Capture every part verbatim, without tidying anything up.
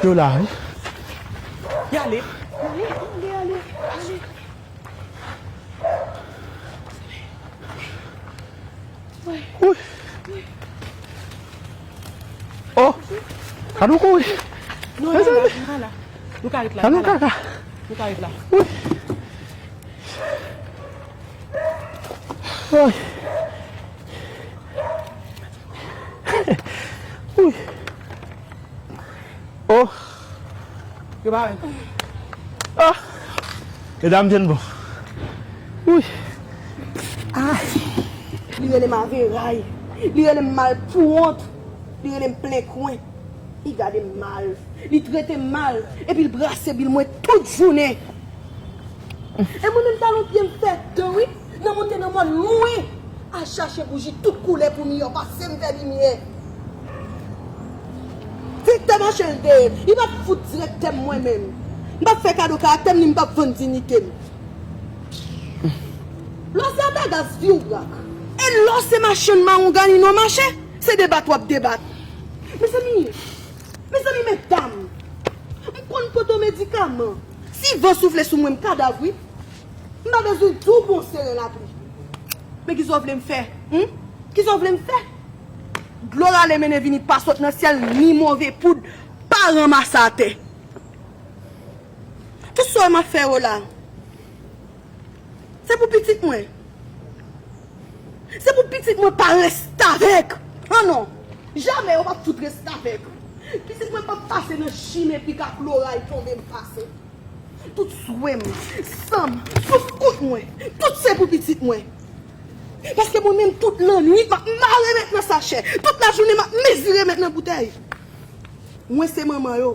Yo la, wi. Y ale. Wi. Oh! An nou kouri! Non, non, non, nou pa la. Nou ka ret la, nou pa la. Nou ka ret la. Wi. Ay. Wi. Oh. Yo pa wè. Ah. Medam, jwenn bon. Wi. Ah. Li rele m averay. Li rele m malpouwont. Li rele m plen kwen. Li gade m mal. Li trete m mal. Epi l brase bil mwen tout jounen. E mwen menm talon pye m fè dan wi. Nan monte nan mòn lwen. Al chache bouji tout koulè pou m yo pase m fè limyè. Direktè mache l te ye. Li p ap fout direktè m mwen menm. M p ap fè kado karaktè m ni m p ap vann diyite m. Lè w se Adagas vi w brak. E lè w se machann mawon ganin w mache, se debat w ap debat. Mezanmi, mezanmi, medam, m konn pote w medikaman. Si van soufle sou mwen, m kadav wi. M pa bezwen di w bon seren lapli. Men kisa w vle m fè? Hum? Kisa w vle m fè? Dlo rale mennen vini pa sot nan syèl, ni move poud pa ranmase atè. Tout sa w wè m ap fè yo la, se pou pitit mwen. Se pou pitit mwen pa restavèk. Ah non. Jamè yo p ap fout restavèk. Pitit mwen p ap pase nan chimen pik ak loray tonbe m pase. Tout swè m, san m, souf kout mwen, tout se pou pitit mwen. Paske mwen menm tout lannwit m ap mare mèt nan sachè. Tout lajounen m ap mezire mèt nan boutèy. Mwen se manman yo.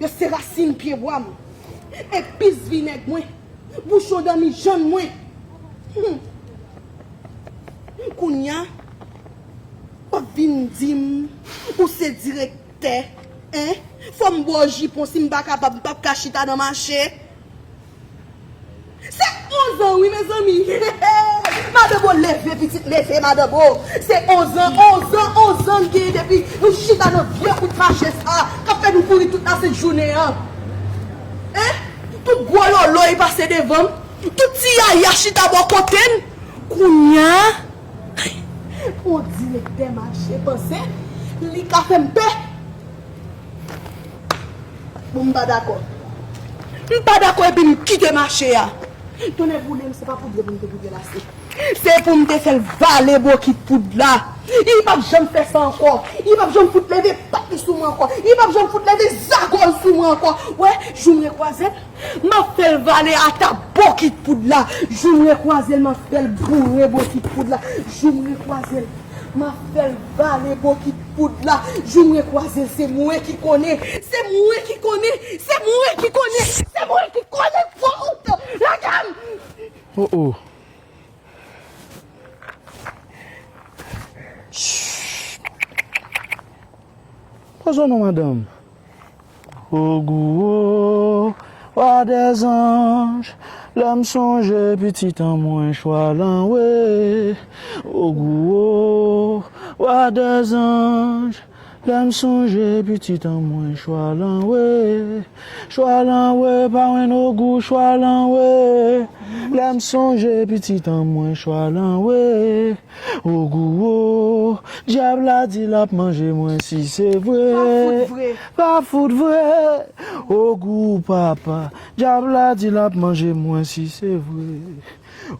Yo se rasin pye bwa m, epis vi nèg mwen, bouchon danmijann mwen. Hum. Kounye a, w ap vin di m ou se direktè, en? Fò m ba w jipon, si m pa kapab, m p ap ka chita nan mache. Se onz an wi mezanmi. Madanbo leve pitit leve madanbo. Se onz an, onz an, onz an n genyen depi nou chita nan vye wout mache sa k ap fè nou kouri tout lasent jounen an. En? Tout gwo loloy pase devan m. Tout ti yaya chita bò kote n. Kounye a, yon direktè mache panse li ka fè m pè. Bon, m pa dakò. M pa dakò epi m kite mache a. Tonnè boule m, se pa pou dye pou m te boule la, se, se pou m te fè l vale bokit poud la. Li p ap janm fè sa ankò. Li p ap janm fout leve pat li sou mwen ankò. Li p ap janm fout leve zagò l sou mwen ankò. Wè, jou m rekwaze l, m ap fè l vale ata bokit poud la. Jou m rekwaze l, m ap fè l boure bokit poud la. Jou m rekwaze l, m ap fè l vale bokit poud la. Jou m rekwaze l, se mwen ki konnen. Se mwen ki konnen. Se mwen ki konnen. Se mwen ki konnen. Fò ou t lage m. Oh, oh. Poze w non, madanm. Ogou o, wa dèzanj, lè m sonje pitit an mwen Chwalanwe. Ogou o, wa dèzanj, lè m sonje pitit an mwen Chwalanwe. Chwalanwe, pa wè n ogou Chwalanwe. Lè m sonje pitit an mwen Chwalanwe. Ogou o, dyab la di l ap manje mwen si se vre. Pa fout vre. Pa fout vre. Ogou papa, dyab la di l ap manje mwen si se vre.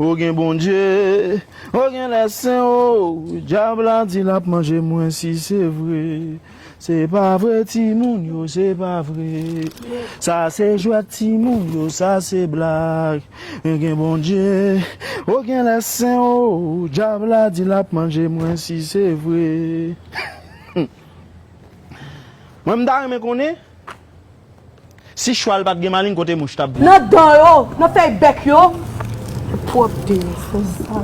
O gen Bondye, o gen lèsen o, dyab la di l ap manje mwen si se vre. Se pa vre timoun yo, se pa vre. Sa se jwèt timoun yo, sa se blag. Gen Bondye, o gen lèsen o, dyab la di l ap manje mwen si se vre. Mwen m ta renmen konnen si chwal pa t gen maleng kote mouch t ap viv. Nan dan yo, nan fèy bèk yo. Pwòpte yo, fò sa.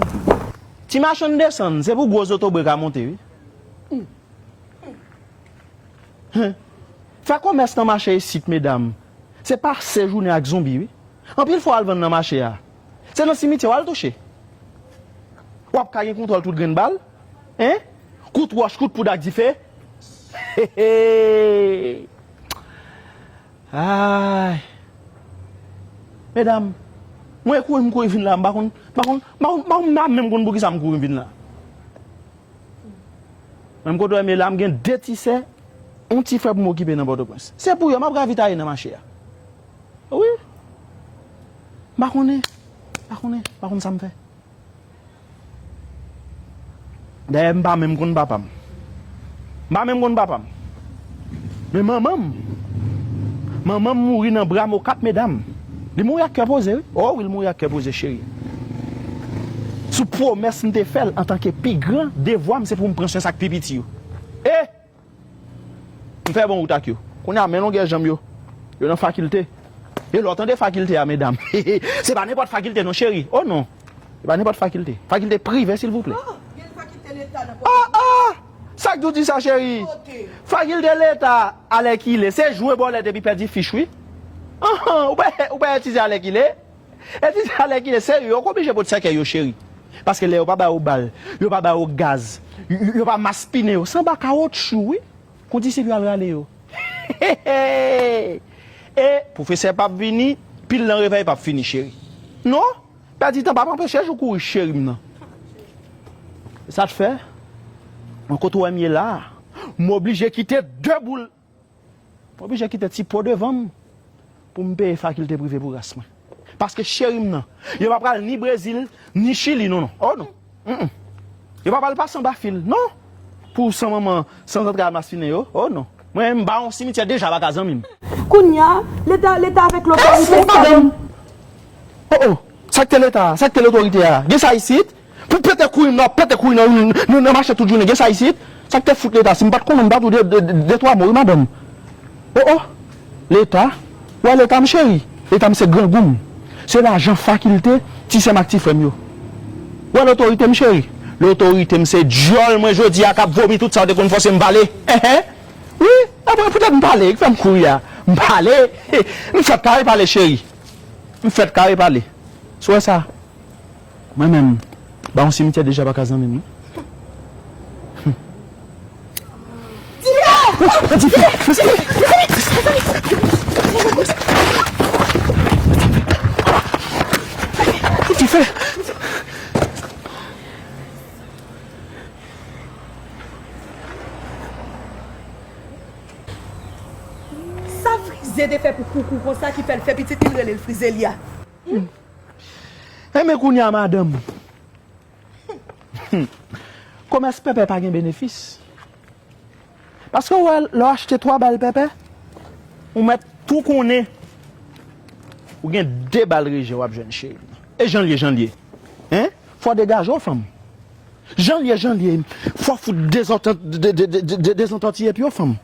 Ti machann desann, se pou gwo zotobre ka monte wi. Hen. Fè komès nan mache isit, medam, se pase jounen ak zonbi wi. Anpil fwa w al vann nan mache a, se nan simityè w al touche. W ap ka gen kontwòl tout grenn bal. Hen? Kout wòch, kout poud ak dife. Ay. Medam, mwen kouri, m kouri vin la, m pa konn, m pa konn, m pa konn, m pa konn, m pa menm konn poukisa m kouri vin la. Menm kote w wè m ye la, m gen de ti sè, yon ti frè pou m okipe nan Pòtoprens. Se pou yo, m ap ravitaye nan mache a. Wi. M pa konnen, m pa konnen, m pa konn sa m fè. Dayè, m pa menm konn papa m. M pa menm konn papa m. Men manman m, manman m mouri nan bra m o kat medam. Li mouri ak kè poze, wi. O, wi, li mouri ak kè poze, cheri. Sou pwomès m te fè l antanke pi gran, devwa m se pou m pran swen sa k pi piti yo. E! M fè bon wout ak yo. Kounye a, men longè janm yo. Yo nan fakilte. E lè w tande fakilte a, medam, se pa nenpòt fakilte non, cheri. O non. Se pa nenpòt fakilte. Fakilte prive, silvouplè. Oh, gen fakilte leta nan Pòtoprens. Ah, ah! Sa k di w di sa, cheri? Kote? Fakilte leta, alèkile. Se jwe bòlèt epi pèdi fich, wi. Anhan, ou pa, ou pa etize alèkile. Etize alèkile, se yo k oblije pot sèkèy yo, cheri. Paske lè yo pa ba yo bal, yo pa ba yo gaz, yo, yo pa maspinen yo, se anba kawotchou, wi. Kondisip yo al rale yo. E pwofesè p ap vini, pil nan revèy p ap fini, cheri. Non, pèdi tan p ap anpeche jou kouri, cheri m nan. Sa t fè, mwen kote w wè m ye la a, m oblije kite de boul. M oblije kite ti po devan m pou m peye fakilte prive pou ras mwen. Paske cheri m nan, yo pa pral ni Brezil, ni Chili, non, non. O non. Mm, mm. Yo pa pral pase anba fil, non. Pou san manman, san zantray al maspinen yo, o non. Mwen, m ba yon simityè deja baka zanmi m. Kounye a, leta, leta avèk lotorite. Madanm! O, o! Sa k te leta a? Sa k te lotorite a? Gen sa isit? Pou pete kouri nan, pete kouri nan, nan, nan mache tout jounen, gen sa isit? Sa k te fout leta? Si m pa t konnen, m pa t ou de, de, de, de twa mo, wi, madanm. O, o! Leta? Ou wè leta m, cheri? Leta m se grangou m. Se lajan fakilte, ti sè m ak ti frè m yo. Ou wè lotorite m, cheri? Lotorite m se dyòl mwen jodi a k ap vomi tout sa w te konn fòse m pale. Enhen. Wi, apre poutèt m pale, ki fè m kouri a. M pale. M fèk kare pale, cheri. M fèk kare pale. Si w wè sa, mwen menm, ba yon simityè deja baka zanmi m, non. Tife! Tife! Tife! Sa Frize te fè pou Koukou konsa ki fè l fè pitit li, l rele l Frizelia? Enben kounye a, madanm, komès pèpè pa gen benefis. Paske w wè, lè w achte twa bal pèpè, ou mèt tou konnen ou gen de bal rejè w ap jwenn, cheri. E jan l ye, jan l ye. Hein? Fò w degaje w, fanm. Jan l ye, jan l ye. Fò w fout dezantan-, de, de, de, de, dezantòtiye pye w, fanm.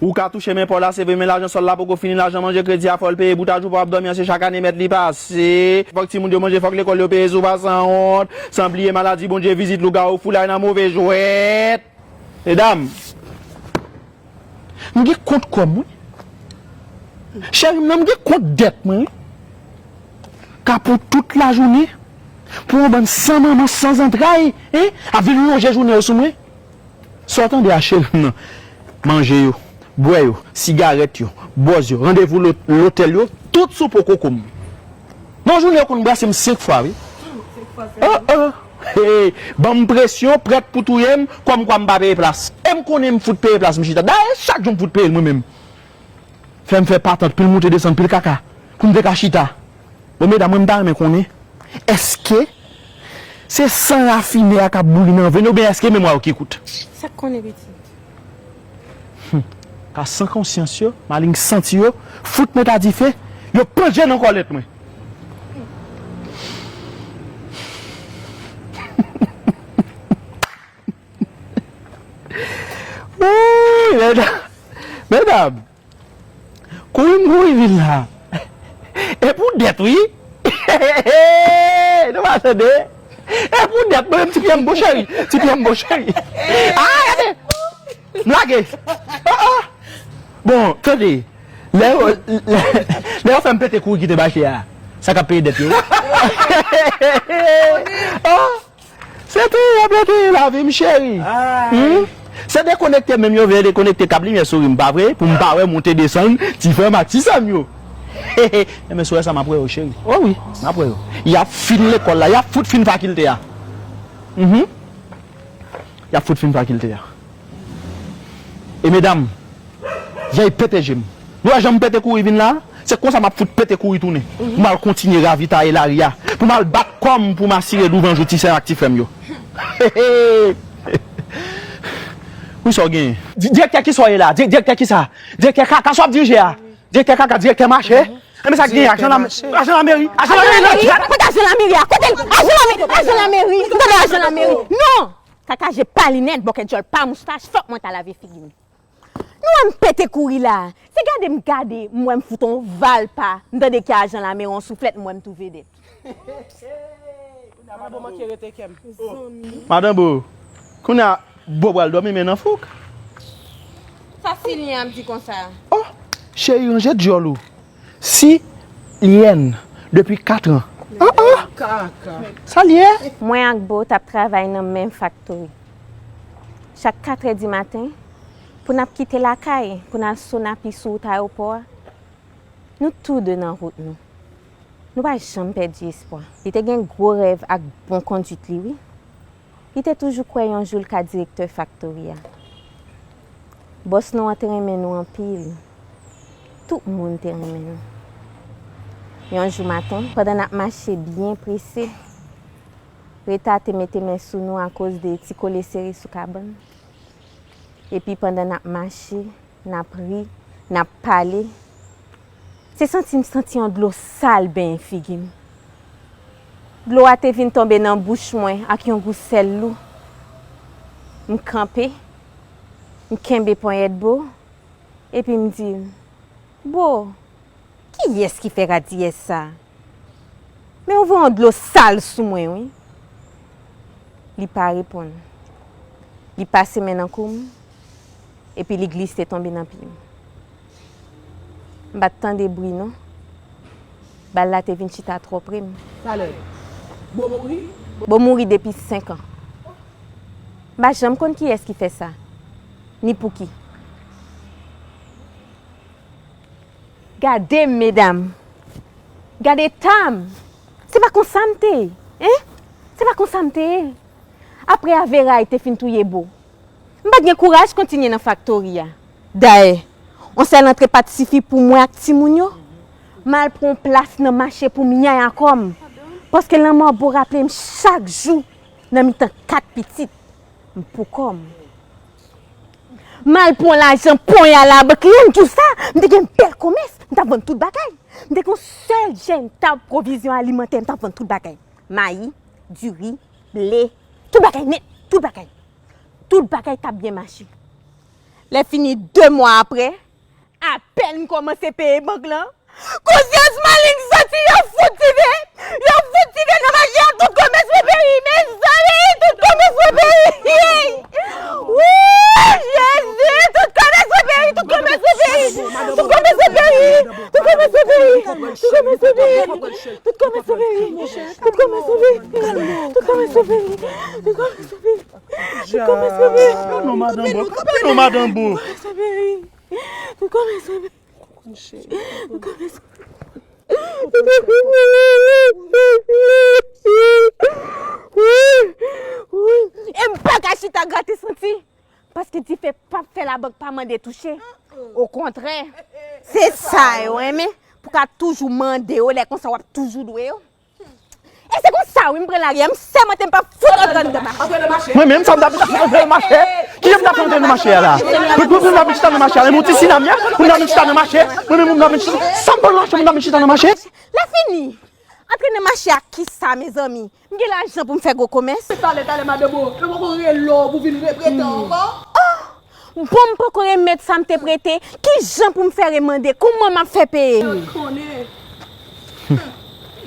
Ou ka touche men pa w la, se vre, men lajan sòl la poko fini, lajan manje kredi a fò l peye, boutaj ou pa w ap dòmi an, se chak ane mèt li pase. Fòk timoun yo manje, fòk lekòl yo peye, si w pa sanwont, san bliye maladi, Bondye vizit, lougawou, foulay nan move jwèt. Medam, m gen kont kò m, wi. Cheri m nan, m gen kont dèt mwen, wi. Ka pou tout lajounen, pou yon bann san manman, san zantray, hein, ap vin lonje jounen yo sou mwen. Sa w tande a, cheri m nan? Manje yo, bwè yo, sigarèt yo, bòz yo, randevou lo-, lotèl yo, tout sou po koko m. Nan jounen yo konn brase m senk fwa, wi. Oh, oh. Hey, ban m presyon, prèt pou touye m, kòmkwa m pa peye plas. E m konnen m fout peye plas m chita. Dayè, chak jou m fout peye l mwen menm. Fè m fè patant, pil moute desann, pil kaka, pou m te ka chita. Bon, medam, mwen m ta renmen konnen, èske se san rafine a k ap bouyi nan venn yo, oubyen èske memwa yo ki kout? Sa k konnen, pitit? Hum. Ka san konsyans yo, maleng santi yo, fout mwen ta dife, yo panje nan kòlèt mwen. Wouy, medam, medam, kouri m kouri vin la. E pou dèt, wi. Nou pa tande? E pou dèt, mwen menm, ti pye m bon, cheri. Ti pye m bon, cheri. Ah, gade. M lage. Oh, oh. Bon, tande. Lè yo, lè, lè yo fè m pete kouri kite mache a, sa k ap peye dèt yo? Oh. Se tou, Dekonekte lavi m, cheri. Hmm? Se dekonekte menm yo vle dekonekte kab limyè souri m, pa vre? Pou m pa wè monte desann ti frè m ak ti sè m yo. Enben, si w wè sa, m ap wè yo, cheri. O wi, m ap wè yo. Y ap fin lekòl la, y ap fout fin fakilte a. Mhm. Y ap fout fin fakilte a. E medam, vèy pete je m. Nou wè jan m pete kouri vin la? Se konsa m ap fout pete kouri tounen. Pou m al kontinye ravitaye lari a. Pou m al bat kò m pou m asire douvan jou ti sè ak ti frè m yo. Wi, sa w genyen? Di-, direktè ki sa w ye la? Di-, direktè ki sa? Direktè kaka sa w ap dirije a? Direktè kaka, direktè mache? Enben sa k genyen? Ajan lame-, ajan lameri? Ajan lameri nan tèt! Kote ajan lameri a? Kote l? Ajan lameri! Ajan lameri! M tande ajan lameri! Non! Kaka je pa linèt, bòkè djòl pa moustach, fòk mwen ta lave figi m. Nou wè m pete kouri la. Se gade m gade, m wè m fout on valpa. M tande ki ajan lameri, on souflèt, m wè m tou vedèt. Madan Bo manke rete kè m. Madan Bo, kounye a Bo pral dòmi men nan fouk. Sa Silyen ap di konsa? Oh, cheri, ranje dyòl ou. Silyen, depi kat an. Oh, oh. Sa l ye? Mwen ak Bo t ap travay nan menm faktori. Chak katrè di maten, pou n ap kite lakay, pou n al Sonapi sou wout ayewopò a, nou tou de nan wout nou. Nou pa janm pèdi espwa. Li te gen gwo rèv ak bon kondwit li, wi. Li te toujou kwè yon jou l ka direktè faktori a. Bòs nou an te renmen nou anpil. Tout moun te renmen nou. Yon jou maten, pandan n ap mache byen prese, Reta te mete men sou nou akoz de ti kole sere sou kabann. Epi pandan n ap mache, n ap ri, n ap pale, se santi m santi yon dlo sal benyen figi m. Dlo a te vin tonbe nan bouch mwen ak yon gou sèl lou. M kanpe, m kenbe ponyèt Bo, epi m di l, Bo, kiyès ki fè radiyès sa a? Men ou voye yon dlo sal sou mwen, wi. Li pa reponn. Li pase men nan kou m, epi li glise tonbe nan pye m. M pa t tande bri, non. Bal la te vin chita twò pre m. Talè. Bo mouri? Bo mouri depi senk an. M pa janm konn kiyès ki fè sa, ni pouki. Gade m, medam. Gade eta m. Se pa konsa m te ye, en? Se pa konsa m te ye. Apre Averay te fin touye Bo, m pa t gen kouraj kontinye nan faktori a. Dayè, yon sèl antre pa t sifi pou mwen ak timoun yo. M al pran yon plas nan mache pou m nyay akò m. Paske lanmò Bo raple m chak jou nan mitan kat pitit m pou kò m. M al pran lajan ponya labank, menm jou sa, m te gen bèl komès, m t ap vann tout bagay. M te gen yon sèl jèn tab pwovizyon alimantè, m t ap vann tout bagay. Mayi, diri, ble, tout bagay nèt, tout bagay. Tout bagay t ap byen mache. Lè fini, de mwa apre, apèn m kòmanse peye bank lan, konsyans maliy soti, yo fout tive, yo fout tive nan mache a, tout komès mwen peri, mezanmi, tout komès mwen peri. Wouyy, Jezi, tout komès mwen peri, tout komès mwen peri, tout komès mwen peri, tout komès mwen peri, tout komès mwen peri, tout komès mwen peri, tout komès mwen peri, tout komès mwen peri, tout komès mwen peri. Kanpe non, madan Bo, kanpe non, madan Bo. Tout komès mwen peri. Tout komès mwen peri. Tout komès mwen peri. E m pa ka chita grate santi. Paske dife p ap fè labank pa mande touche. Okontrè, se sa yo renmen, pou ka toujou mande yo, lè konsa w ap toujou dwe yo. E se konsa wi m pran lari a, m sèmante m p ap fout antre anndan mache. Mwen menm, sa m t ap antre nan mache? Kijan m t ap antre nan mache a la? Pou, pou, pou m t ap chita nan mache a, e yon ti sinamya pou m t ap chita nan mache? Mwen menm, pou m t ap chita, sa m pran mache, pou m t ap chita nan mache? Lè fini, antre nan mache a kisa, mezanmi? M gen lajan pou m fè gwo komès? Talè, talè, madan Bo, yo poko rele w pou vin reprete ankò? Oh! Bon, m poko remèt sa m te prete, kijan pou m fè remande? Kouman m ap fè peye? Yo konnen.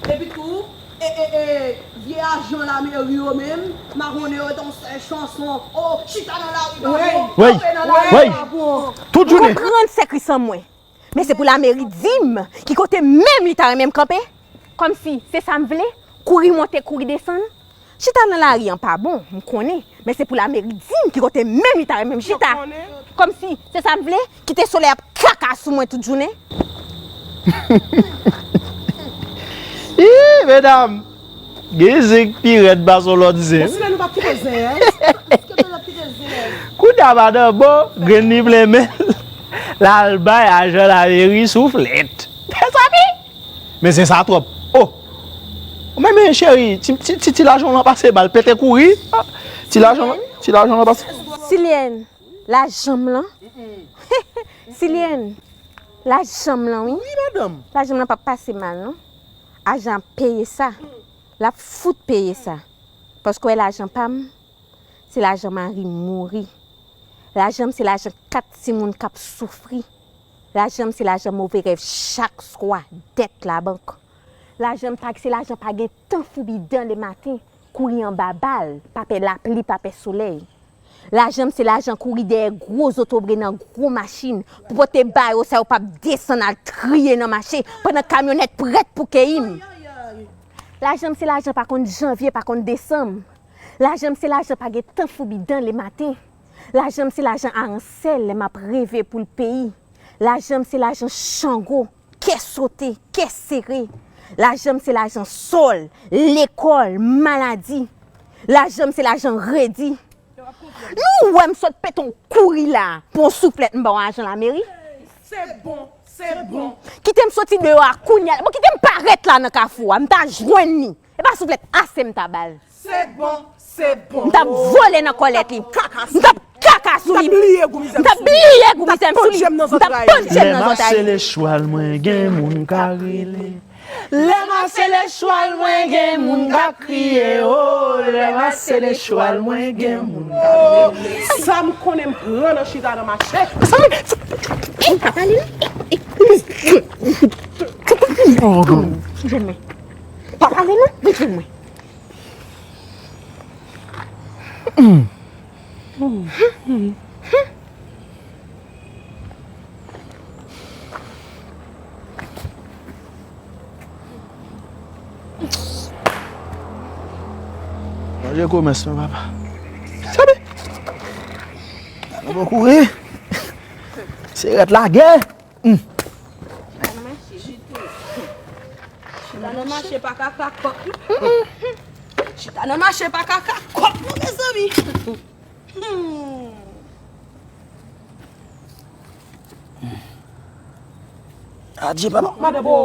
Epi tou, e, e, e, vye ajan lameri yo menm, mawonnen yo te yon sèl chanson, o, chita nan lari pa bon, kanpe nan lari pa bon. Tout jounen. Ou konprann sèkrisan mwen. Men se pou lameri di m ki kote menm li ta renmen m kanpe. Kòmsi se sa m vle, kouri monte, kouri desann. Chita nan lari an pa bon, m konnen, men se pou lameri di m ki kote menm li ta renmen m chita. Kòmsi, se sa m vle? Kite solèy ap kaka sou mwen tout jounen? Ih, medam! Gen zen k pi rèd pase yon lòt zen. Bon, si lè nou p ap kite zen, hein? Èske nou p ap kite zen? Kounye a, madan Bo, grenn li plen men l, l al bay ajan lameri souflèt. Mezanmi! Men zen sa twòp. Oh! Ou menm, cheri, ti, ti, ti, ti lajan w lan pase, ba l pete kouri. Ah, ti lajan, ti lajan w lan pase. Silyèn, lajan m lan. Silyèn, lajan m lan, wi. Wi, madanm. Lajan m lan p ap pase mal, non. Ajan ap peye sa. L ap fout peye sa. Paske w wè lajan pa m, se lajan mari m mouri. Lajan m se lajan kat timoun k ap soufri. Lajan m se lajan move rèv chak swa, dèt labank. Lajan m pa se lajan pa gen tan foubi dan lematen, kouri anba bal, pa pè lapli, pa pè solèy. Lajan m se lajan kouri dèyè gwo zotobre nan gwo machin pou pote ba yo sa yo p ap desann al triye nan mache pandan kamyonèt prèt pou keyi m. Lajan m se lajan pa konn janvye, pa konn desanm. Lajan m se lajan pa gen tan foubi dan lematen. Lajan m se lajan aransèl lè m ap reve pou l peyi. Lajan m se lajan chango, kè sote, kè sere. Lajan m se lajan sòl, lekòl, maladi. Lajan m se lajan redi. Nou wè m sot pete yon kouri la pou yon souflèt m ba w ajan lameri? Se bon, se bon. Kite m soti deyò a kounye a. Bon, kite m parèt la nan kafou a, m ta jwenn li. E pa souflèt ase m ta ba l. Se bon, se bon. M t ap vole nan kòlèt li. M t ap kaka sou li. M t ap bliye gou mizè m sou li. M t ap bliye gou mizè m sou li. M t ap panche m nan zantray li. Lè m ap sele chwal mwen gen moun ka rele. Lè m ap sele chwal mwen gen moun k ap kriye o. Lè m ap sele chwal mwen gen moun k ap rele. Sa m konnen m pran nan chita nan mache. Sa m. Ey, pa pale non. Jwenn mwen. Pa pale non, vin jwenn mwen. Manje komès mwen, papa. Sabi! Nou bon kouri. Se rèt lagè. Chita nan mache. Chita nan mache pa kaka kòk. Chita nan mache pa kaka kòk non, mezanmi. Adye, papa. Madan Bo.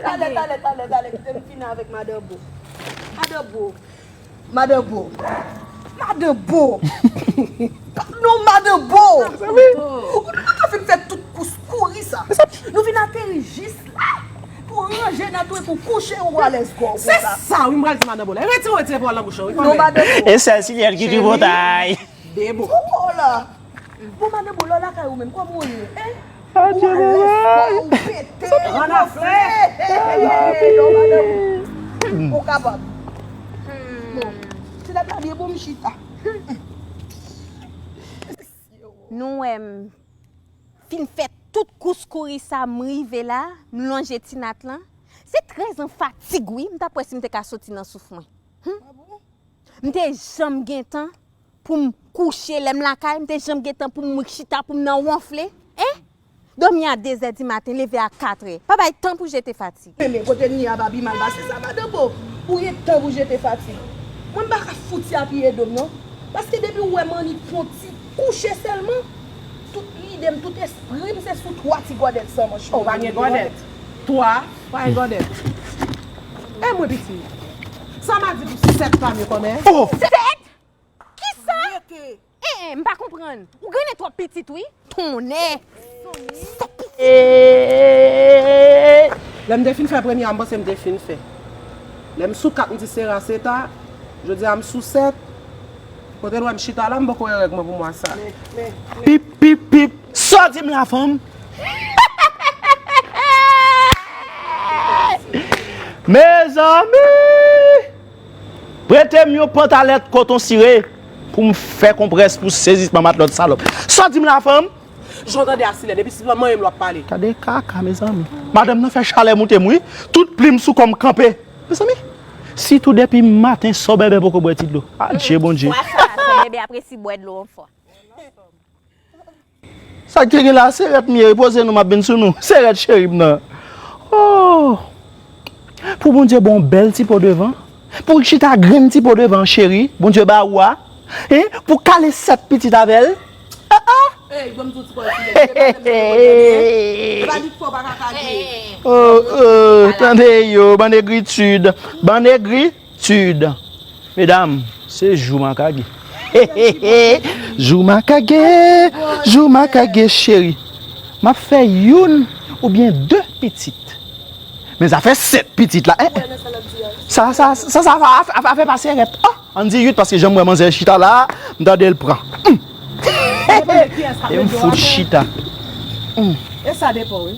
Talè, talè, talè, talè, kite m fini avèk Madan Bo. Madan Bo. Madan Bo. Madan Bo. Non, Madan Bo. Ou nou pa fin fè tout kous kouri sa. Nou vin ateri jis la. Pou ranje nan twou epi w kouche ou alèz kò w konsa. Se sa wi, m pral di Madan Bo la. Retire, retire pawòl nan bouch ou wi. Non, Madan Bo. E sèl Silyèn ki tripotay. Debo. Ou la. Bon, Madan Bo, lè w lakay ou menm, kòman w ye? Hein? Ou alèz kò ou pete. Ann afè. Hey, hey, hey, non, Madan Bo. Ou kapab. Bon, ti dat la byen bon, m chita. Nou wè m fin fè tout kous kouri sa, m rive la, m lonje ti nat lan. Se trèz an fatig wi, m t ap wè si m te ka soti nan souf mwen. M te janm gen tan pou m kouche lè m lakay, m te janm gen tan pou m chita, pou m nan wonfle. Hein? Dòmi a de zè di maten, leve a kat è. Pa bay tan pou jete fatig. Men kote n ye a pa pi mal pase sa, Madan Bo. Ou gen tan pou jete fatig. Mwen m pa ka fouti apiye do m non. Paske depi w wè m annik fè yon ti kouche sèlman, tout lide m, tout espri m se sou twa ti gòdèt san manch. Ou pa gen gòdèt? Twa? Pa gen gòdèt. E mwen piti. Sa m a di pou sèt pa mye kòmè? Oh! Sèt? Kisa? Rete. Eh, eh, m pa konprann. Ou grennen twòp pitit wi. Tonnè. Sèt pitit. Lè m te fin fè premye a, m panse m te fin fè. Lè m sou kat, m di se ras eta. Jodi a m sou sèt. Kote l wè m chita la, m poko wè règ mwen pou mwa sa. Pip, pip, pip. Sa w di m la, fanm? Mezanmi! Prete m yon pantalèt koton sire pou m fè konprès pou sezisman matlòt salòp. Sa w di m la, fanm? Jan w tande a Silèn, epi si manyen m l w ap pale. Gade kaka, mezanmi. Madanm nan fè chalè moute m, wi. Tout plim sou kò m kanpe. Mezanmi, Sitou depi maten, sò bèbè poko bwè ti dlo. Adje Bondye. Fwa sa, se bebe ap resi bwè dlo yon fwa. Sa k te gen la, se rèt m ye, repoze nou, m ap vin sou nou. Se rèt cheri m nan. Oh! Pou Bondye ba w bèl ti po devan, pou l chita grenn ti po devan, cheri, Bondye ba ou a, hein? Pou kale sèt pitit avè l. Ah, ah! Ey, ban m di w ti pawòl, ti nèg. Se pa menm se yo konn tande, hein? Se pa li k fè w pa ka kage. Oh, oh, tande yo, bann negritid, bann negritid. Medam, se jou m a kage. Jou m a kage, jou m a kage, cheri. M ap fè youn oubyen de pitit. Men zafè sèt pitit la, en, sa, sa, sa, sa, sa, afè, afè pa sè rèt. Ah, ann di uit, paske jan m wè manzè chita la, m tande l pran. Hum. E m fout chita. Hum. E sa depann, wi.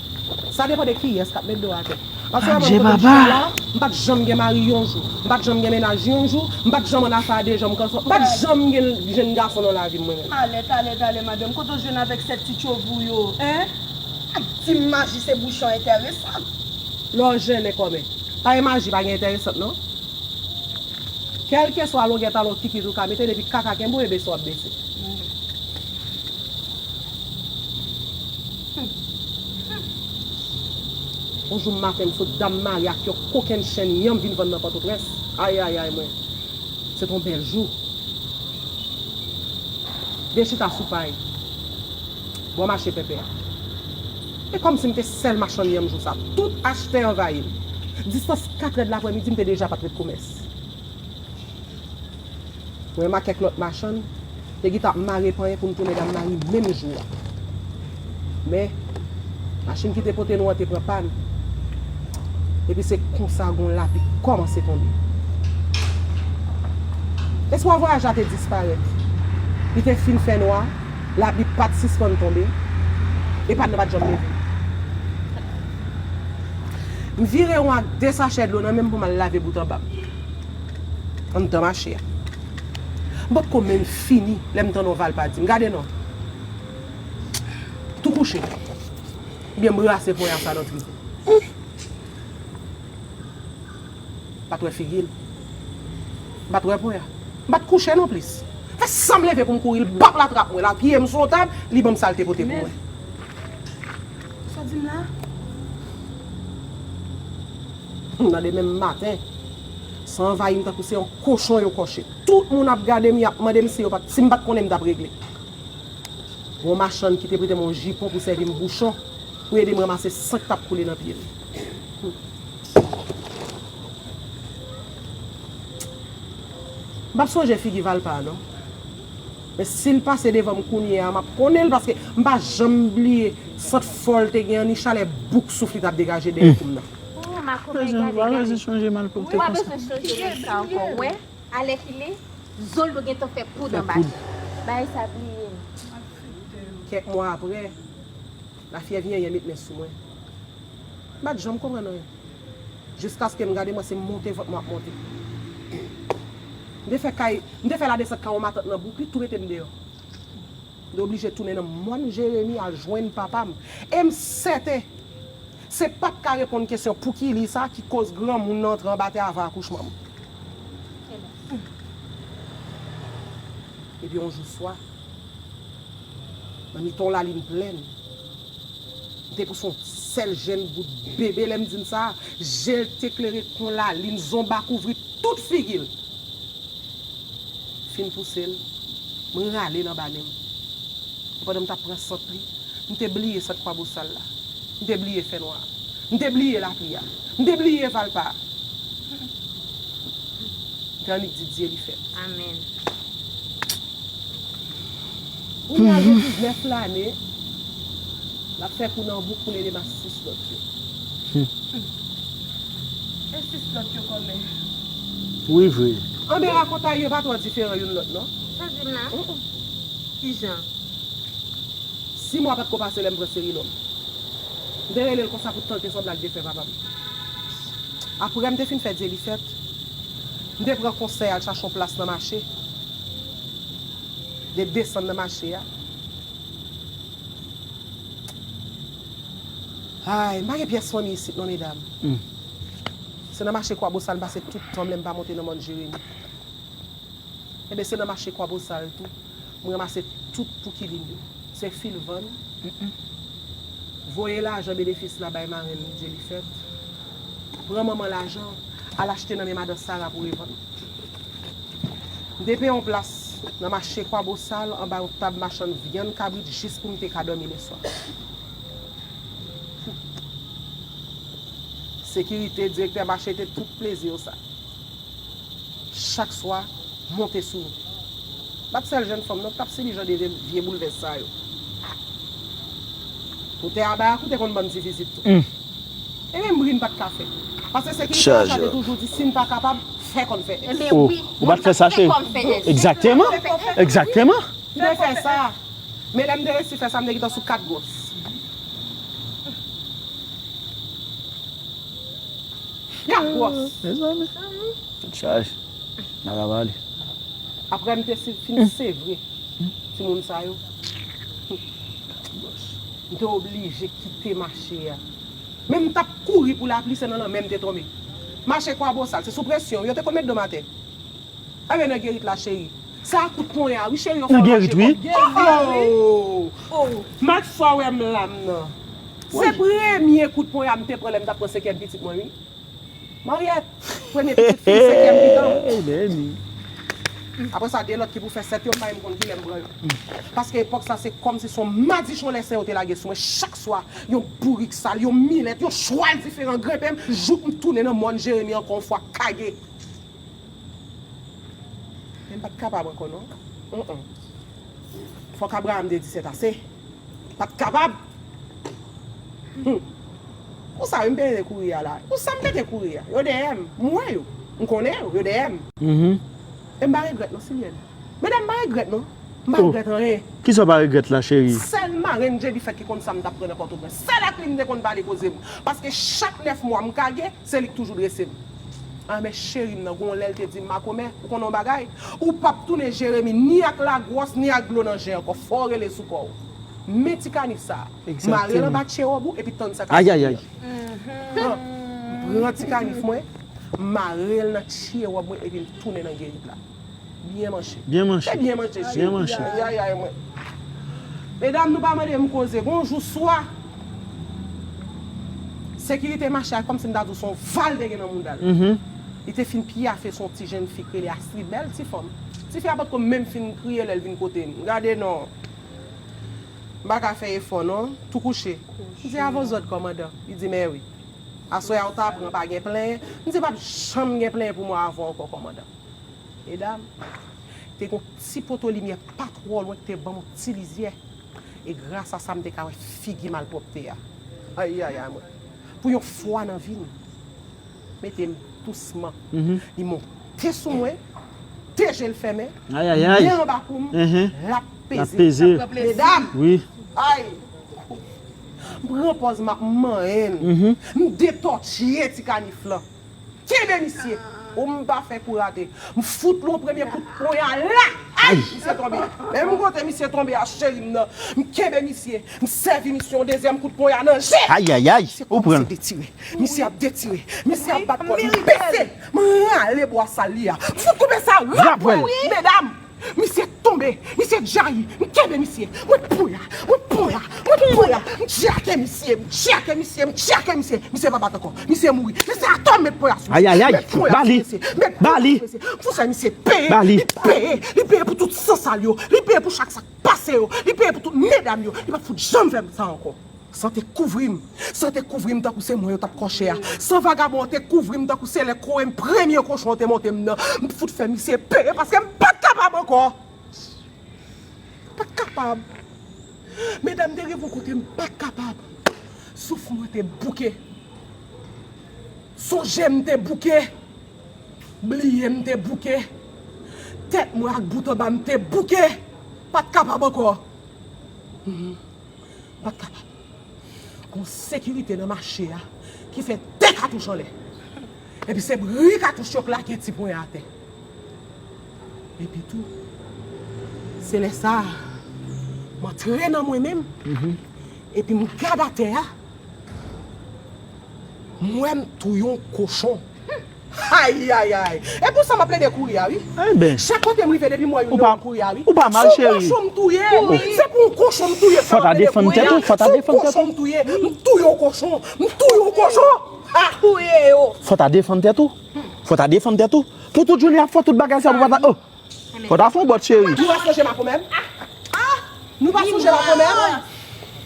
Sa depann de kiyès k ap met do atè. Paske mwen menm, kote m chita la, m pa t janm gen mari yon jou. M pa t janm gen mennaj yon jou. M pa t janm ann afè a de janm kanson. M pa t janm gen jenn gason nan lavi m, mwen menm. Talè, talè, talè, madanm. Kote w jwenn avèk sèt ti tchov ou yo, en? Ak di maji se bouchon enteresan. Lè w jennen kòmè. Pa gen maji, pa gen enteresan, non. Kèlkeswa longè talon kikit ou ka mete, depi kaka kenbe w, e bese w ap bese. Yon jou maten, m sot Dam Mari ak yon kokenn chenn yanm vin vann nan Pòtoprens. Ayayay, mwen. Se t on bèl jou. De chita sou pay. Bò mache pèpè a. E kòmsi m te sèl machann yanm jou sa. Tout achtè anvayi m. Distans katrè de laprèmidi, m te deja pa t ret komès. Mwen menm ak kèk lòt machann, te gentan ap mare panyen pou n tounen Dam Mari menm jou a. Men, machin ki te pote nou an te pran pàn. Epi se konsa gon lapli kòmanse tonbe. Espwa vwayaj la te disparèt. Li te fin fè nwa, lapli pa t sispann tonbe, e pàn nan pa t janm leve. M vire won ak de sachè dlo nan men m pou m al lave bout anba m. Anndan mache a. M potko menm fini lè m tande yon Valpa di m, "Gade non. Tou kouche." Oubyen m brase ponya sa nan tripou. M pa t wè figi l. M pa t wè ponya. M pa t kouche non plis. Fè san m leve pou m kouri, l bap l atrap mwen, l apiye m sou yon tab, li ban m sa l te pote pou mwen. Sa w di m la? Nan demen maten, sa anvayi m tankou se yon kochon yo kòche. Tout moun ap gade m, y ap mande m si yo pa t, si m pa t konnen m t ap regle. Yon machann ki te prete m yon jipon pou sèvi m bouchon, pou ede m ranmase san k t ap koule nan pye m. M p ap sonje figi Valpa a non. Men si l pase devan m kounye a, m ap konnen l, paske m pa janm bliye sant fò l te gen an, ni chalè bouk souf li t ap degaje dèyè kou m nan. Oh, makomè, gade, gade. Ou pa bezwen sonje malpwòpte konsa. Ou pa bezwen sonje moun sa ankò, w wè, alèkile, zo l yo gentan fè poud anba je. Bagay sa bliye m. Kèk mwa apre, lafyèv yenyen met men sou mwen. M pa t janm konprann anyen. Jiskaske m gade m wè se monte vant mwen ap monte. M te fè kay, m te fè ladesant kay yon matant nan bouk, li tou mete m deyò. M te oblije tounen nan mòn Jeremi al jwenn papa m. E m sèten, se pa t ka reponn kesyon pouki li sa ki koz granmoun nan antre anba tè avan akouchman m. Epi yon jou swa, nan mitan yon lalin plèn, m te pou se yon sèl jenn bout bebe lè m di n sa, je l te klere kon lalin, zonba kouvri tout figi l. Fin pouse l, m rale l anba nen m. E pandan m t ap pran sant li, m te bliye sant Kwabosal la. M te bliye fènwa a. M te bliye lapli a. M te bliye Valpa a. M te annik di Dye li fèt. Amèn. Kounye a l gen diznèf lane, l ap fè kou nan bouk pou l ede m ak sis lòt yo. E sis lòt yo kòmè? Wi, vre. Anben, rakontay yo pa twò diferan youn lòt, non. Sa di m la? Mm, mm. Kijan? Sis mwa pa t ko pase lè m pran Serilòm. M te rele l konsa pou tante sanble ak defen papa m. Apre m te fin fè Dye li fèt, m te pran konsèy al chache yon plas nan mache. M te desann nan mache a. Ay, m pa gen pyès fanmi isit non, medam. Hmm. Se nan mache Kwabosal m pase tout tan m lè m pa monte nan mòn Jeremi. Enben, se nan mache Kwabosal tou, m ranmase tout pou kilin yo. Se fil vann, voye lajan benefis la bay marenn Dyelifèt, pran manman lajan, al achte nan men madan Sara pou revann. M te peye yon plas nan mache Kwabosal anba yon tab machann vyann kabrit jis pou m te ka dòmi lèswa. Sekirite, direktè mache te tout plezi yo sa. Chak swa, monte sou nou. Pa t sèl jèn fanm non k t ap sibi jan de vye boulvès sa yo. Pou tè a bay ak ou te konn ban m ti vizit tou. E menm bri n pa t ka fè. Paske sekirite mache a te toujou di si n pa kapab, fè kòm fè nèg. Enben wi, ou pa t fè sa, cheri. Egzakteman. Egzakteman. M te fè sa. Men lè m te resi fè sa, m te gentan sou kat gwòs. Kat gwòs. Mezanmi. Tèt chaje. N a ka pale. Apre m te si- fin sevre timoun sa yo, m te oblije kite mache a. Men m t ap kouri pou lapli, se nan lanmè m te tonbe. Mache Kwabosal, se sou presyon, yo te konn met do m atè. Enben nan gerit la, cheri. Sa a kout ponya, wi, cheri, yo fè w mache kòm. Nan gerit, wi. Oh, oh. Max, sa w wè m la m nan. Se premye kout ponya m te pran lè m t ap pran senkyèm pitit mwen, wi. Mariette, premye pitit fi m, senkyèm pitit m. Apre sa, de lòt ki pou fè sèt yo, m pa menm konn kilè m pran yo. Paske epòk sa, se kòmsi se yon madichon lèsen yo te lage sou mwen. Chak swa, yon bourik sal, yon milèt, yon chwal diferan grenpe m, jouk m tounen nan mòn Jeremi ankò yon fwa, kage. Men m pa t kapab ankò non. Fòk Abraram te di sètase. Pa t kapab. Hum. Pou sa wi m pete kouri a la. Pou sa m pete kouri a. Yo dèyè m. M wè yo. M konnen yo. Yo dèyè m. E m pa regrèt non, Silyèn. Medam, m pa regrèt non. M pa regrèt anyen. Kisa w pa regrèt la, cheri? Sèl marenn Dyelifèt ki konn sa m t ap pran nan Pòtoprens. Sèl ak li m te konn pale koze m. Paske chak nèf mwa m kage, se li k toujou drese m. Ah, men cheri m nan, gon lè l te di m, makomè, ou konnen yon bagay? Ou p ap tounen Jeremi ni ak lagwòs, ni ak dlo nan je ankò. Fò w rele sou kò w. Men ti kanif sa a. Mare l anba tchewòb ou, epi tann sa k ap soti a. Ayayay. M pran ti kanif mwen, m mare l nan tchewòb mwen, epi m tounen nan gerit la. Byen manche. Byen manche. Te byen manche, cheri. Byen manche. Ayayay, mwen. Medam, nou pa mande m koze. Gon jou swa, sekirite mache a, kòmsi m ta di w se yon val te gen nan mouda l. Li te fin pyafe, se yon ti jèn fi k rele Astrid, bèl ti fanm. Tifi a potko menm fin kriye lè l vin kote m. Gade non. M pa ka fè efò non. Tou kouche. M di, a vòzòd, kòmandan. Li di, men wi. Aswè a ou ta pran, pa gen plenyen. M di, p ap janm gen plenyen pou mwen avè w ankò, kòmandan. Medam, te gon ti poto limyè pa twò lwen ki te ban m yon ti lizyè. E gras a sa, m te ka wè figi malpwòpte a. Ayayay, mwen. Pou yon fwa nan vi m, mete m dousman. Li monte sou mwen, de je l fèmen, men anba kou m, l ap peze. L ap peze. Medam! Wi. Ay! M pran pòz m ap manyen l. M detòtye ti kanif lan. Kenbe misye. Ou m pa fè kou rate. M fout li yon premye kout ponya la. Ay, misye tonbe. Menm kote misye tonbe a, cheri m nan. M kenbe misye. M sèvi misye yon dezyèm kout ponya nan je. Ayayay. Misye kòmanse detire. Misye ap detire. Misye ap bat kò l. M peze. M rale bwa sal li a. M fout koupe sa. Rapwèl. Medam. Misye tonbe, misye djayi, m kenbe misye, mwen ponya, mwen ponya, mwen ponya, m tchake misye, m tchake misye, m tchake misye, misye pa bat ankò, misye mouri, men se atò m met ponya sou misye, ayayay, met ponya sou misye, met ponya sou misye, m fout fè misye peye, li peye, li peye pou tout san sal yo, li peye pou chak sa k pase yo, li peye pou tout medam yo, li p ap fout janm fè m sa ankò. San te kouvri m. San te kouvri m tankou se mwen yo t ap kòche a. San vagabon an te kouvri m tankou se lè kore m premye kochon an te monte m nan. M fout fè misye peye paske m pa t kapab ankò. M pa t kapab. Medam, te rive yon kote m pa t kapab. Souf mwen te bouke. Sonje m te bouke. Bliye m te bouke. Tèt mwen ak bout anba m te bouke. Pa t kapab ankò. Mhm. M pa t kapab. Gon sekirite nan mache a ki fè de katouch anlè. Epi se bri katouch yo k lage ti pwen atè. Epi tou, se lè sa a, m antre nan mwen menm, epi m gad atè a, m wè m touye yon kochon. Ayayay. E pou sa m ap plede kouri a wi. Chak kote m rive depi m wè youn nan yo m kouri a wi. Ou pa mal, cheri. Se yon kochon m touye. Se pou yon kochon m touye. Fò ta defann tèt ou, fò ta defann tèt ou. M touye yon kochon. M touye yon kochon. Touye yo. Fò ta defann tèt ou. Fò ta defann tèt ou. Pou tout jounen y ap fè tout bagay sa pou pa ta. Oh. Fò ta fè yon bòt, cheri. Nou pa sonje makomè m? Nou pa sonje makomè m?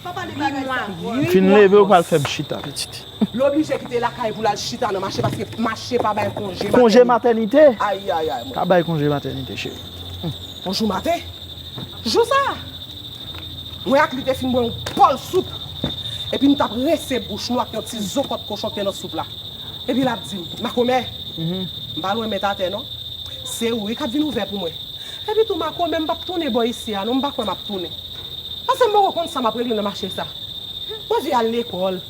Pa pale bagay sa. Fin leve, ou pral fè m chita, pitit. L oblije kite lakay pou l al chita nan mache paske mache pa bay konje matènite. Konje matènite? Ayayay. Pa bay konje matènite, cheri. Bonjou maten. Jou sa, mwen ak li te fin bwè yon bòl soup. Epi n t ap rense bouch nou ak yon ti zokòt kochon ki te nan soup la. Epi l ap di m, makomè, m pa lwen met atè non. Se ou wi k ap vin ouvè pou mwen. Epi tou makomè, m p ap tounen bò isi a non, m pa kwè m ap tounen. Paske m poko konn sa m ap regle nan mache sa. Mwen vle al lekòl.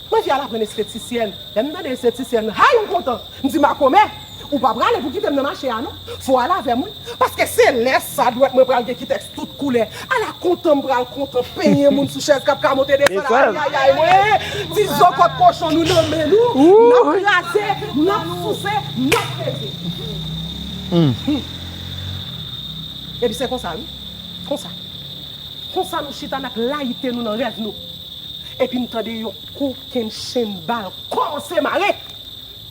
Mwen vle al aprann estetisyèn. Lè m tande estetisyèn, hay m kontan. M di makomè, ou pa prale pou kite m nan mache a non. Fò w al avè m wi. Paske se lè sa dwèt mwen pral gen kitèks tout koulè. Ala kontan m pral kontan penyen moun sou chèz k ap ka monte desann. Ayayay mwen. Ti zokòt kochon nou nan men nou. N ap kraze, n ap souse, n ap peze. Epi se konsa wi. Konsa. Konsa nou chita n ap layite nou nan rèv nou. Epi n tande yon kokenn chenn bal kòmanse mare.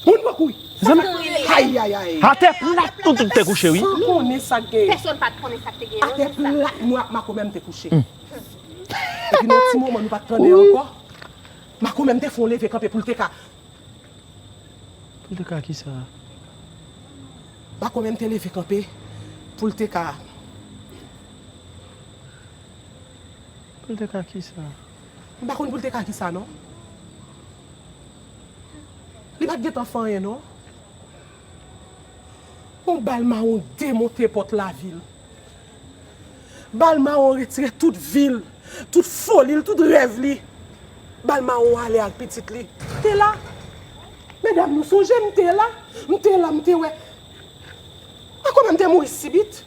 Moun pran kouri. Ayayay. Atè plat nou tout te kouche wi. San konnen sa k genyen. Pèsonn pa t konnen sa k te genyen non. Atè plat mwen ak makomè m te kouche. Epi nan yon ti moman nou pa t tande ankò. Makomè m te fè yon leve kanpe pou l te ka. Pou l te ka kisa? Makomè m te leve kanpe pou l te ka. Pou l te ka kisa? M pa konn pou l te ka kisa non. Li pa t gentan fè anyen non. Yon bal mawon demonte pòt lavi l. Bal mawon retire tout vi l, tout foli l, tout rèv li. Bal mawon ale ak pitit li. M te la. Medam, nou sonje m te la. M te la, m te wè. Makomè m te mouri sibit.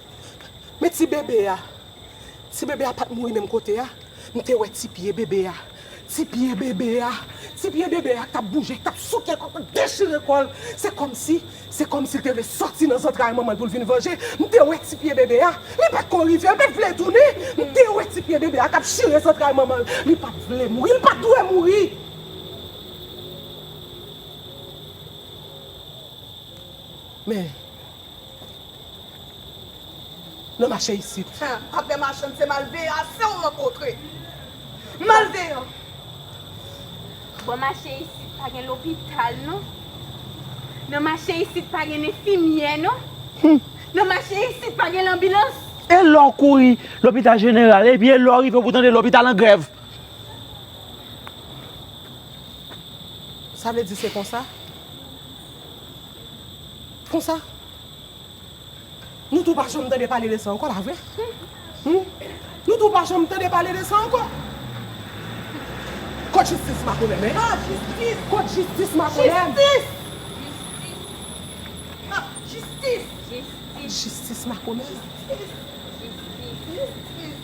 Men ti bebe a, ti bebe a pa t mouri menm kote a. M te wè ti pye bebe a. Ti pye bebe a. Ti pye bebe a k t ap bouje, k t ap souke kò l, k t ap dechire kò l. Se kòmsi, se kòmsi l te vle sòti nan zantray manman l pou l vin vanje. M te wè ti pye bebe a. Li pa t ko rive, li pa t vle tounen. M te wè ti pye bebe a k ap chire zantray manman l. Li pa t vle mouri, li pa t dwe mouri. Men, nan mache isit. Afè machann se malveyan ase w rankontre. Malveyan! Bò mache isit pa gen lopital non. Nan mache isit pa gen enfimyè non. Nan mache isit pa gen lanbilans. E lè w kouri lopital jeneral, epi e lè w rive pou w tande lopital an grèv. Sa vle di se konsa? Konsa? Nou tou pa janm tande pale de sa ankò, pa vre? Hmm? Nou tou pa janm tande pale de sa ankò? Kot jistis makomè m? Kot jistis? Kot jistis makomè m? Jistis! Ah, jistis! Jistis makomè m? Jistis! Jistis! Jistis!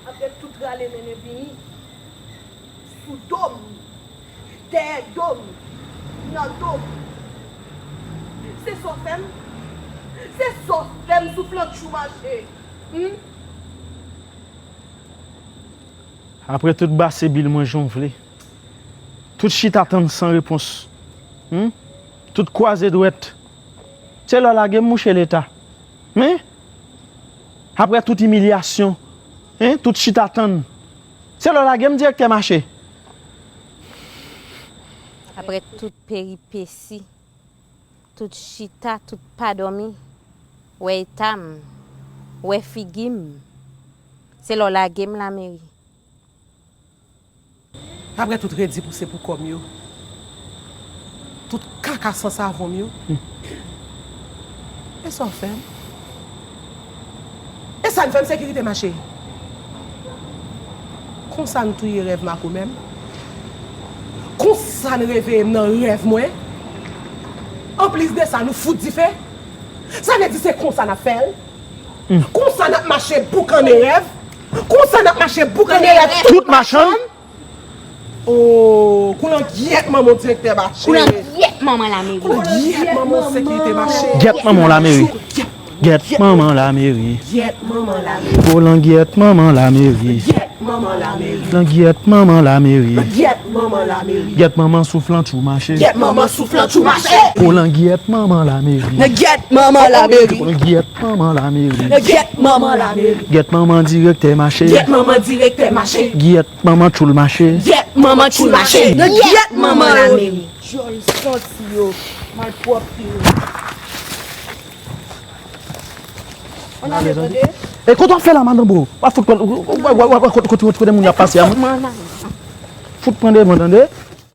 Apre tout rale mennen vini, sou do m, dèyè do m, nan do m. Se sa w fè m? Se sa w fè m sou flank jou mache? Hmm? Apre tout base bil mwen jonfle, tout chita tann san repons, hmm? Tout kwaze dwèt. Se lè w lage m, mouche Leta. Men, apre tout imilyasyon, en, tout chita tann, se lè w lage m, direktè mache. Apre tout peripesi, tout chita, tout pa dòmi, wè eta m, wè figi m, se lè w lage m lameri. Apre tout redi pouse pou kò m yo, tout kaka san savon m yo, e sa w fè m? E sa n fè m sekirite mache? Konsa n touye rèv makomè m? Konsa n reveye m nan rèv mwen? Anplis de sa, nou fout dife? Sa vle di se konsa n ap fè l? Konsa n ap mache boukannen rèv? Konsa n ap mache boukante tout machann. Oh, kou langyèt manman direktè mache. Kou langyèt manman lameri. Kou langyèt manman sekirite mache. Gyèt manman lameri. Gyèt manman lameri. Gyèt manman lameri. Kou langyèt manman lameri. Gyèt manman lameri. Langyèt manman lameri. Gyèt manman lameri. Gyèt manman souflantchou mache. Gyèt manman souflantchou mache. Kou langyèt manman lameri. Nan gyèt manman lameri. Kou langyèt manman lameri. Nan gyèt manman lameri. Gyèt manman direktè mache. Gyèt manman direktè mache. Gyèt manman tchoul mache. Gyèt manman tchoul mache. Nan gyèt manman lameri. Dyòl santi yo. Malpwòpte yo. Ann ale, tande. E kote w ap fè la, madanm, bro? W ap fout pran, w ap, w ap, w ap, w ap, kote, kote, kote moun y ap pase a, man? Fout pran devan, tande?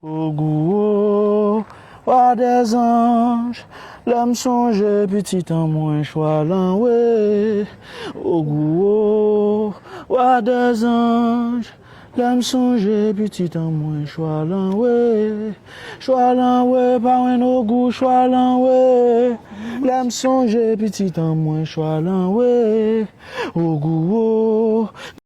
Ogou, o, wa dèzanj, lè m sonje pitit an mwen chwalanwe. Ogou, o, wa dèzanj, lè m sonje pitit an mwen chwalanwe. Chwalanwe, parenn Ogou chwalanwe. Lè m sonje pitit an mwen chwalanwe. Ogou, o,